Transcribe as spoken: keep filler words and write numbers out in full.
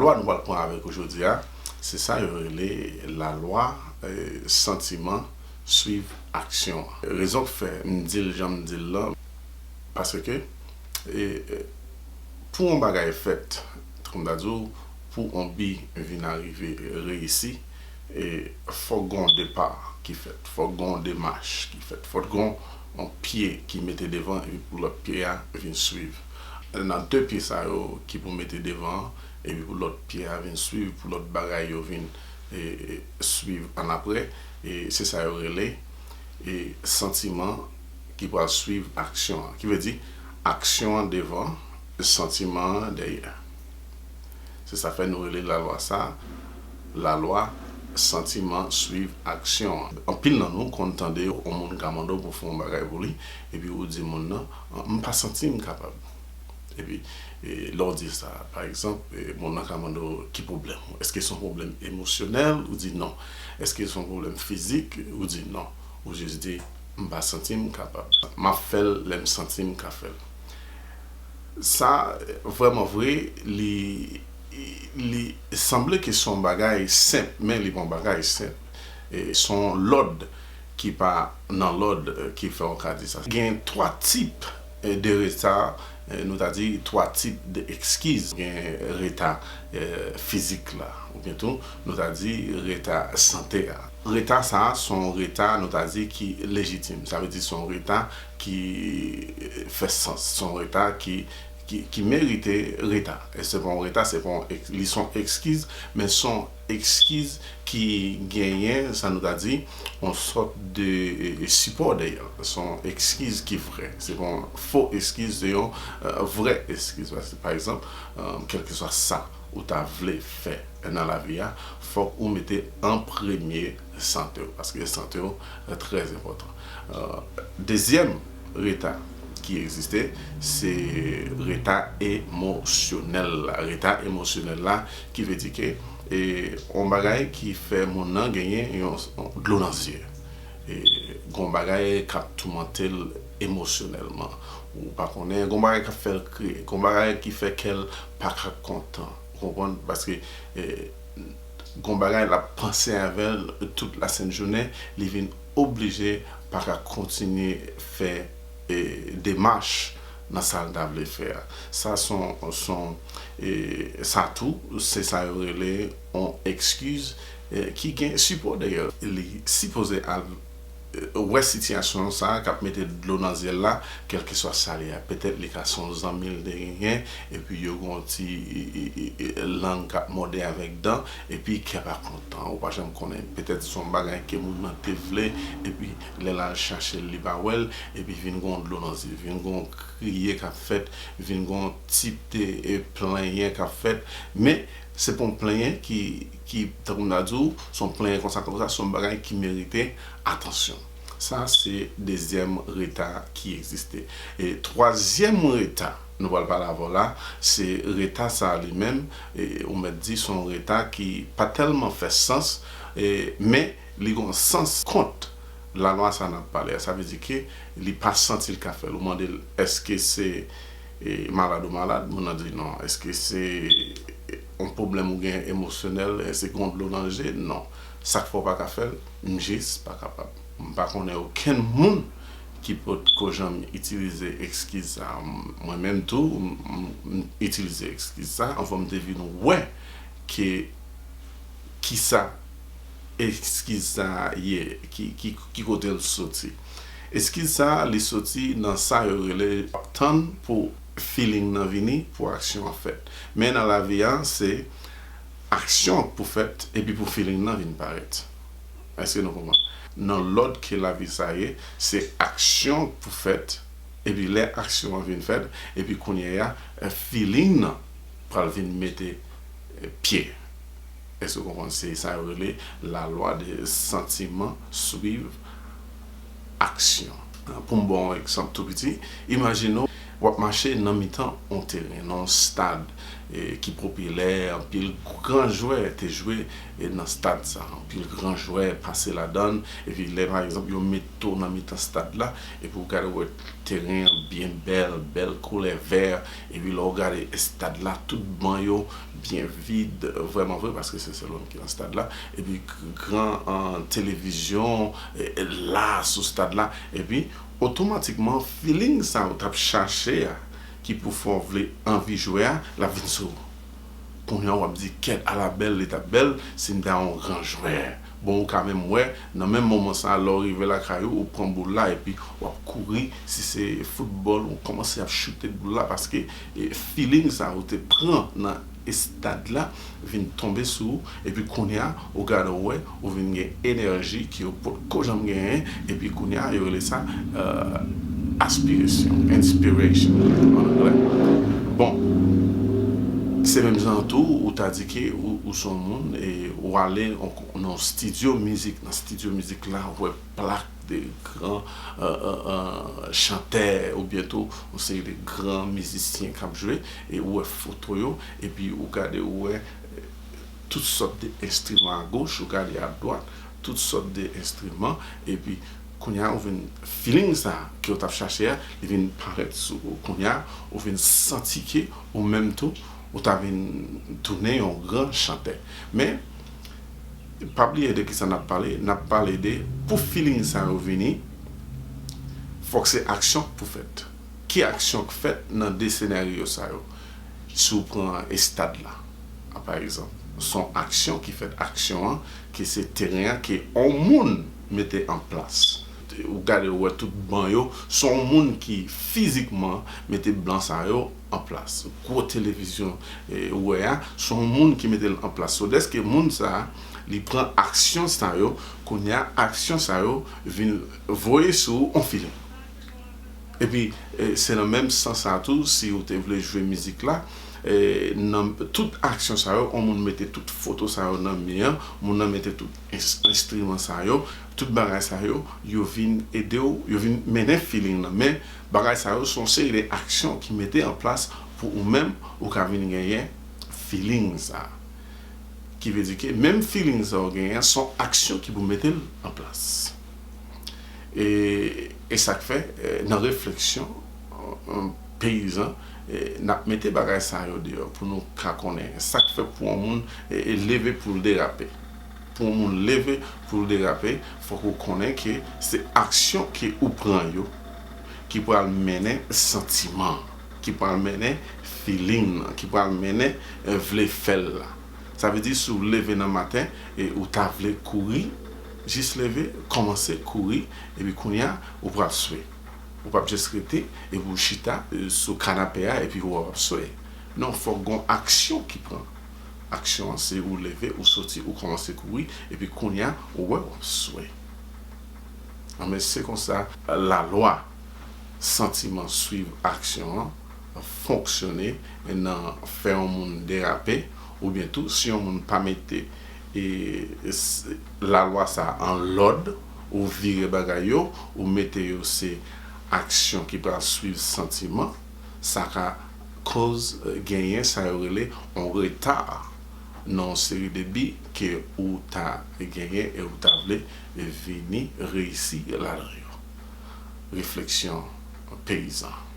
Lwa nou pral pran avèk ou jodi a, se sa yo rele lalwa, eh, santiman swiv aksyon an. Rezon k fè m di l jan m di l lan, paske, eh, eh, pou yon bagay fèt, tankou m ta di w, pou yon bi vin arive reyisi, e fòk gen yon depa ki fèt, fòk gen yon demach ki fèt, fòk gen yon pye ki mete devan epi pou lòt pye a vin swiv. Nan de pye sa yo ki pou mete devan an, epi pou lòt pye a vin swiv, pou lòt bagay yo vin, e, e, swiv annapre, e se sa yo rele, e, santiman ki pral swiv aksyon an. Ki vle di, aksyon an devan, santiman an dèyè. Se sa fè nou rele lalwa sa a, lalwa santiman swiv aksyon an. Anpil nan nou konn tande yon moun ka mande w pou w fè yon bagay pou li, epi ou di moun nan, "M pa santi m kapab." Epi, e, lè w di sa, pa egzanp, e, moun nan ka mande w, "Ki pwoblèm ou? Èske se yon pwoblèm emosyonèl?" Ou di, "Non." "Èske se yon pwoblèm fizik?" Ou di, "Non." Ou jis di, "M pa santi m kapab. M ap fè l lè m santi m ka fè l." Sa, vrèman vre, li, li sanble ke se yon bagay senp, men li pa yon bagay senp. E se yon lòd ki pa nan lòd, e, ki fè w ka di sa. Gen twa tip, e, de reta, e, nou ta di twa tip de eskiz. Gen reta, e, fizik la, oubyen tou, nou ta di reta sante a. Reta sa a, se yon reta, nou ta di, ki lejitim. Sa vle di se yon reta ki fè sans, se yon reta ki, ki, ki merite reta. E se pa yon reta, se pa yon, li se yon eskiz, men se yon eskiz ki genyen, sa nou ta di, yon sòt de, e, e, sipò dèyè l. Se yon eskiz ki vrè. Se pa yon fo eskiz, se yon, e, vrè eskiz. Paske, pa egzanp, e, kèlkeswa sa ou ta vle fè nan lavi a, fòk ou mete an premye sante w, paske sante w, e, trè enpòtan. E, dezyèm reta ki egziste, se reta emosyonèl la. Reta emosyonèl la, ki vle di ke, e, yon bagay ki fè moun nan genyen yon, yon dlo nan zye. E, gon bagay k ap toumante l emosyonèlman. Ou pa konnen, gon bagay k ap fè l kriye, gon bagay ki fè kè l pa ka kontan. Ou konprann? Paske, e, gon bagay l ap panse avè l tout lasent jounen, li vin oblije pa ka kontinye fè, e, demach nan sa l ta vle fè a. Sa se yon, se yon, e, sa tou, se sa yo rele yon eskiz, e, ki gen sipò dèyè l. Li sipoze al, e, wè sitiyasyon sa a k ap mete dlo nan zye l la, kèlkeswa sa li ye a. Petèt li ka se yon zanmi l te genyen, epi yo gen yon ti, e, e, e, e, lang k ap mòde avèk dan, epi kè pa kontan. Ou pa janm konnen. Petèt se yon bagay ke moun nan te vle, epi lè l al chache l, li pa wè l, epi vin gen yon dlo nan zye, vin gen yon kriye k ap fèt, vin gen yon tip de, e, plenyen k ap fèt. Men, se pa yon plenyen ki, ki, tankou m ta di w, se yon plenyen konsa, konsa, se yon bagay ki merite atansyon. Sa, se dezyèm reta ki egziste. E twazyèm reta, nou pral pale avè w la, se reta sa a li menm, e, ou mèt di se yon reta ki pa tèlman fè sans, e, men li gen yon sans kont lalwa sa n ap pale a. Sa vle di ke li pa santi l ka fè l. Ou mande l, èske se, e, malad ou malad? Moun nan di non. Èske se, e, yon pwoblèm ou gen emosyonèl? Èske gen yon dlo nan je? Non. Sa k fè w pa ka fè l? M jis pa kapab. M pa konnen okenn moun ki potko janm itilize eskiz sa a. M, mwen menm tou, m, m, m itilize eskiz sa a. Anvan m te vin wè ke kisa eskiz sa a ye, ki, ki, ki kote l soti. Eskiz sa a, li soti nan sa yo rele ap tann pou feeling nan vini, pou aksyon an fèt. Men nan lavi a, se aksyon k pou fèt, epi pou feeling nan vin parèt. Èske nou konprann? Nan lòd ke lavi sa ye, se aksyon k pou fèt, epi lè aksyon an vin fèt, epi kounye a, feeling nan pral vin mete, e, pye. Èske w konprann? Se sa yo rele lalwa de santiman swiv aksyon. Pou m ba w yon egzanp tou piti, imajine w, W ap mache nan mitan yon teren, nan yon stad e, ki popilè, anpil gran jwè te jwe e, nan stad sa. Anpil gran jwè pase ladan l, epi lè, pa egzanp, yo mete w nan mitan stad la, epi w gade w wè teren an byen bèl, bèl koulè vè, epi lè w gade stad la, tout ban yo byen vid, vrèman vre, paske se sèl ou menm ki nan stad la, epi gran televizyon e, la sou stad la, epi otomatikman, feeling sa ou t ap chache a, ki pou fè w vle anvi jwe a, l ap vin sou ou. Kounye a w ap di, kèt, ala bèl li t ap bèl si m ta yon gran jwè. Bon, ou ka menm wè, nan menm moman sa a, lè w rive lakay ou, ou pran boul la epi w ap kouri, si se foutbòl, ou kòmanse ap choute boul la, paske e, feeling sa ou te pran nan estad la vin tonbe sou ou, epi kounye a, ou gade w wè, ou vin gen enèji ke ou potko janm genyen, epi kounye a, yo rele sa aspiration, inspiration an anglè. Bon, se menm jan tou, ou ta di ke ou, ou se yon moun, e ou ale nan yon estidyo mizik, nan estidyo mizik la, ou wè plak de gran chantè oubyen tou yon seri de gran mizisyen k ap jwe, e ou wè foto yo, epi ou gade, ou wè tout sòt de enstriman agoch, ou gade adwat, tout sòt de enstriman, epi kounye a ou vin, feeling sa ke w t ap chache a, li vin parèt sou ou. Kounye a ou vin santi ke ou menm tou, ou ta vin tounen yon gran chantè. Men, pa bliye de kisa n ap pale. N ap pale de, pou feeling sa yo vini, fòk se aksyon k pou fèt. Ki aksyon k fèt nan de senaryo sa yo? Si w pran estad la, pa egzanp, se yon aksyon ki fèt, aksyon an, ke se teren an, ke yon moun mete an plas. Ou gade, ou wè tout ban yo, se yon moun ki fizikman mete ban sa yo an plas. Gwo televizyon ou wè a, se yon moun ki mete l an plas. So, dèske moun sa a, li pran aksyon sa yo, kounye a, aksyon sa yo vin voye sou ou yon feeling. Epi, e, se nan menm sans sa tou, si ou te vle jwe mizik la, e, nan tout aksyon sa yo, yon moun mete tout foto sa yo nan mi an, moun nan mete tout enstriman sa yo, tout bagay sa yo, yo vin ede w, yo vin mennen feeling nan. Men, bagay sa yo se yon seri de aksyon ki mete an plas pou ou menm, ou ka vin genyen feeling sa. Ki vle di ke menm feeling sa ou genyen an, se yon aksyon ki pou mete l an plas. E, e sa k fè, e, nan refleksyon, e, peyizan, e, n ap mete bagay sa yo deyò pou nou ka konnen. Sa k fè pou yon moun, e, e, leve pou l derape. Pou yon moun leve pou l derape, fòk ou konnen ke se aksyon ke ou pran yo ki pral mennen santiman, ki pral mennen feeling nan, ki pral mennen, e, vle fè l la. Sa vle di, si w leve nan maten e ou ta vle kouri, jis leve, kòmanse kouri, epi kounye a, ou pral swe. Ou p ap jis rete epi w chita, e, sou kanape a epi w ap swe. Non, fòk gon aksyon ki pran. Aksyon an se ou leve, ou soti, ou kòmanse kouri, epi kounye a, ou wè w ap swe. Anben, se konsa lalwa santiman swiv aksyon an fonksyone nan fè yon moun derape, oubyen tou, si yon moun pa mete, e, s-, lalwa sa an lòd, ou vire bagay yo, ou mete yo se aksyon ki pral swiv santiman, sa ka koz, e, genyen sa yo rele yon reta nan yon seri de bi ke ou ta genyen e ou ta vle vini reyisi ladan yo. Refleksyon peyizan.